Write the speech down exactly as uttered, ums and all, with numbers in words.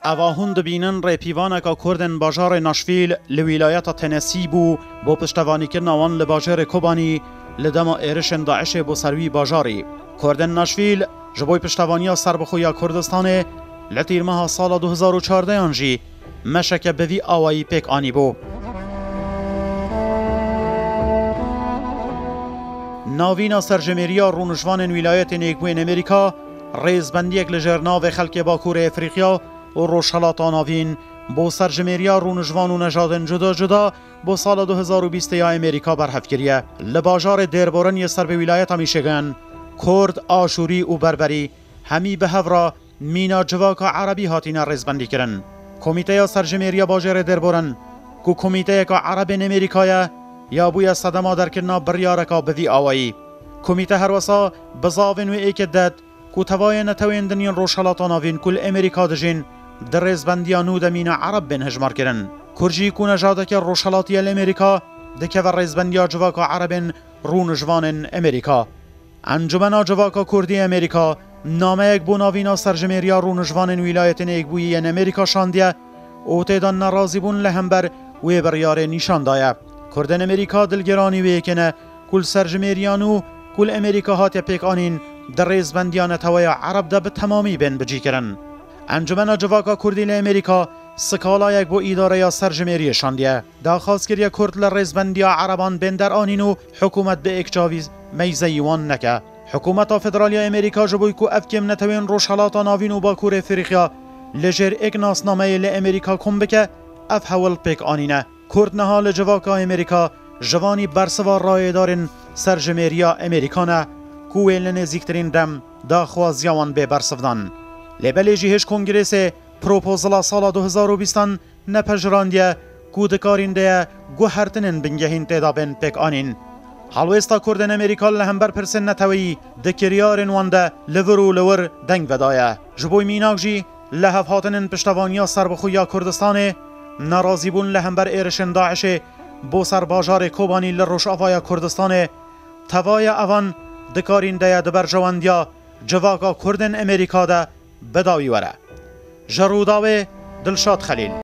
Ev a hûn dibînin rêpîvaneka Kurdên bajarê Nashville li wîlayeta Tennessee bû bo piştevanîkirina wan li bajarê Kobanî li dema êrişên DAIŞê bo ser wî bajarî. Kurdên Nashville ji bo piştevaniya serbixwe ya Kurdistanê li tîrmeha sala du hezar û çardeyan jî meşeke bi vî awayî pêk anîbû. Navîna serjimêriya rûnişvanên Wîlayetên Yekbûyên Amerîka rêzbendiyek li jêr navê xelkê Bakurê Efrîqya û Rojhelata Navîn bo serjimêriya rûnişvan û nejadên cuda cuda bo sala du hezar û bîst ya Amerîka berhev kiriye. Li bajarê Dearborn yê ser bi wîlayeta Michigan, Kurd, Aşûrî û Berberî hemî bi hev re mîna civaka Erebî hatine rêzbendîkirin. Komîteya Serjimêriya Bajarê Dearborn, ku komîteyeka Erebên Amerîka ye, ya bûye sedema derkirina biryareka bi vî awayî. Komîte herwesa bizavên wê êkê det ku tevayê netewên din yên Rojhelata Navîn ku li Amerîka dijîn, di rêzbendiya nû de mîna Ereb bên hejmarkirin. Kurd jî ku nejadeke rojhelatî ye li Amerîka, dikeve rêzbendiya civaka Erebên rûnişvanên Amerîka. Encûmena Civaka Kurdî Amerîka nameyek bo navîna serjimêriya rûnişvanên Wîlayetên Yekbûyî yên Amerîka şandiye û tê de nerazîbûn li hember wê biryarê nîşan daye. Kurdên Amerîka dilgêranî wê yekê ne ku li serjimêriya nû ku li Amerîka hatiye pêk anîn, di rêzbendiya neteweya Ereb de bi temamî bên bicîkirin. Encûmena Civaka Kurdî li Amerîka skalayek bo îdareya serjimêriyê şandiye. Daxwaz kiriye Kurd li rêzbendiya Ereban bên deranîn û hikûmet bi êkçavî meyzeyî wan neke. Hikûmeta Federal ya Amerîka ji bo ku ev kêmnetewên Rojhelata Navîn û Bakurê Efrîqya li jêr êk nasnameyê li Amerîka kom bike, ev hewl pêk anîne. Kurd niha li civaka Amerîka ji vanî bersiva rayêdarên serjimêriya Amerîka ne ku wê li nêzîktirîn dem daxwaziya wan bê bersivdan. Lê belê jî hêj Kongrêsê propozala sala du hezar û bîstan nepejrandiye ku dikarîn de ye guhertinên bingehîn tê de bên pêk anîn. Helwêsta Kurdên Amerîka li hember pirsên neteweyî di kiryarên wan de li vir û li wir deng vedaye. Ji bo mînak jî li hevhatinên piştevaniya serbixwe ya Kurdistanê, nerazîbûn li hember êrişên DAIŞê bo ser bajarê Kobanî li rojavaya Kurdistanê, tevaya evan dikarîn de ye di berjewendiya civaka Kurdên Amerîka de bi dawî were. Ji Rûdawê, Dilşad Xelîl.